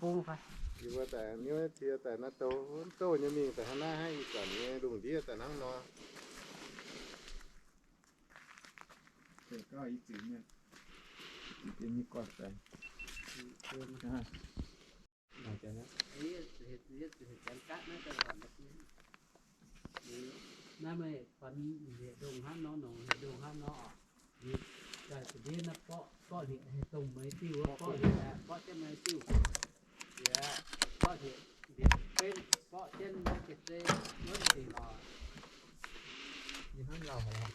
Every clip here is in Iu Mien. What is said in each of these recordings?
Yie mbuo daaih niouv tie daaih naaiv douz, douz nyei mingh daaih hnangv naaiv, ih zanc nyei lungh ndiev daaih hnangv nor. Naaiv meih kuonx hec ndongh hnangv nor, nongc hec ndongh hnangv nor oc. Yie daaih za'ndiev naaiv borqv, borqv liepc hec dongh meih diuh, borqv liepc, borqv jienv meih diuh. Yie borqv liepc, liepc benv, borqv jienv naaiv jiex zeiv wuonv dingc oc. Yie hnangv lauh haic.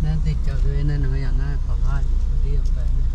Naaiv deix jauv-ndiev naaiv nor yaac naaiv faaux haav haic, ndiev daaih naaiv.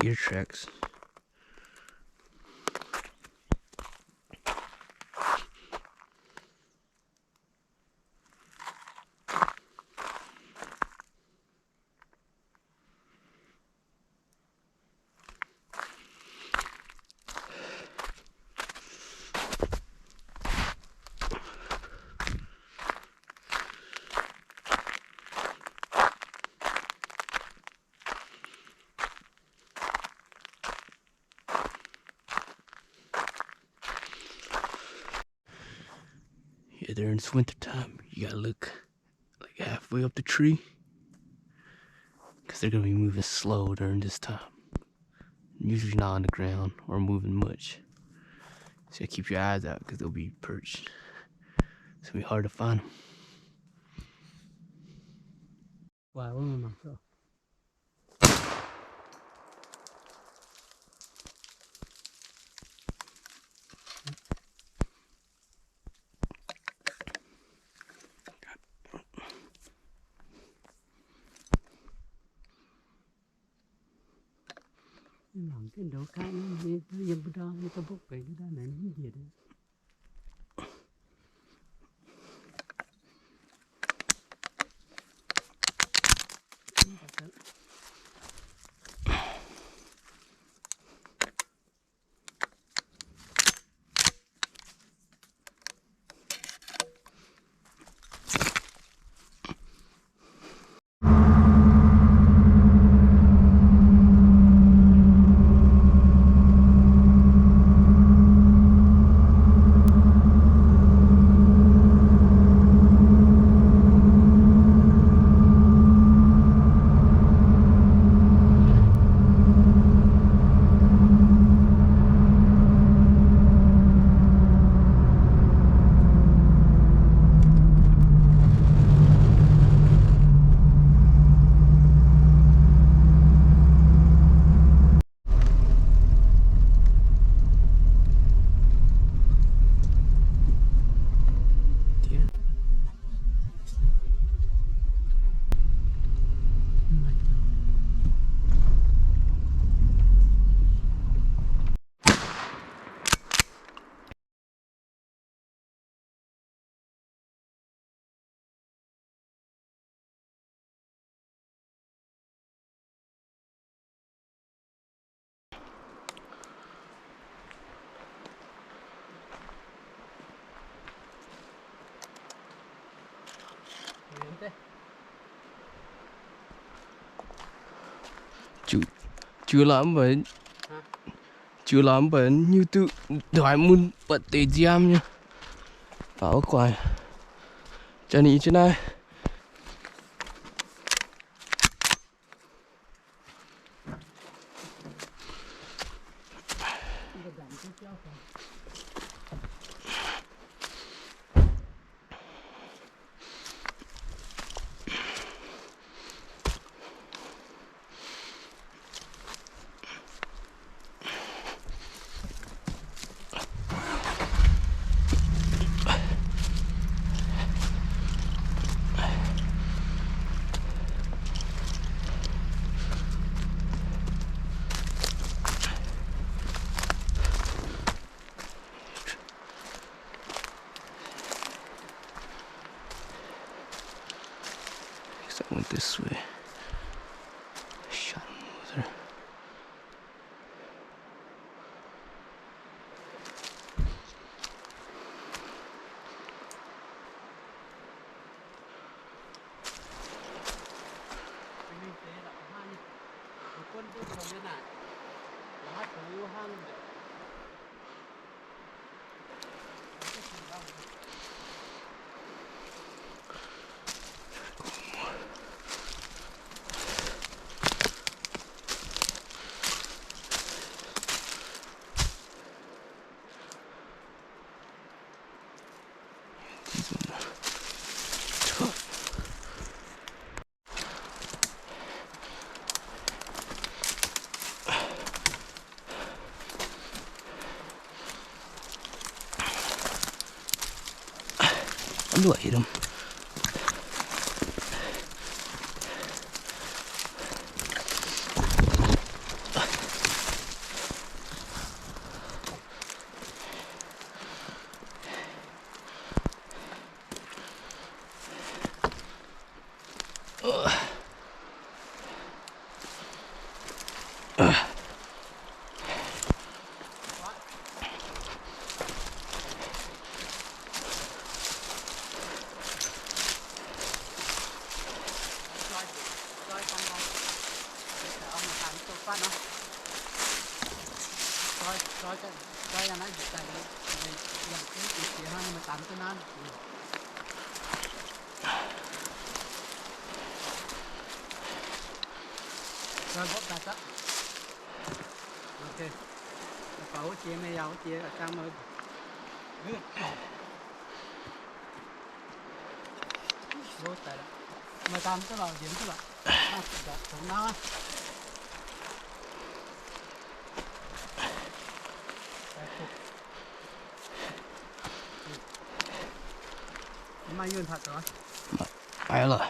Deer tracks. Yeah, during this winter time, you gotta look, like, halfway up the tree, 'cause they're gonna be moving slow during this time. Usually not on the ground or moving much. So you gotta keep your eyes out 'cause they'll be perched. It's gonna be hard to find 'em. Mangc jienv ndouz kaav nyei, yiem mbuo ndau nyei da'mbopv gueix ndau naaic mv njiec. Jiu, jiu lorz mv baac, jiu lorz mv baac hiuv duqv ndoix mun buatc deix nziaamv nyei. Faaux wuov guaax. Jaax ninh jienv naaiv. Except with this way. Shut up. Luoqc haic. Maiv yunh haaix zoux? Maiv lorqc.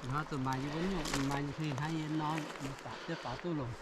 Hnoi zuqc maaiz yie wuov nyungc, maaiz nyei hnangv yie nor, mv baac duqv longc.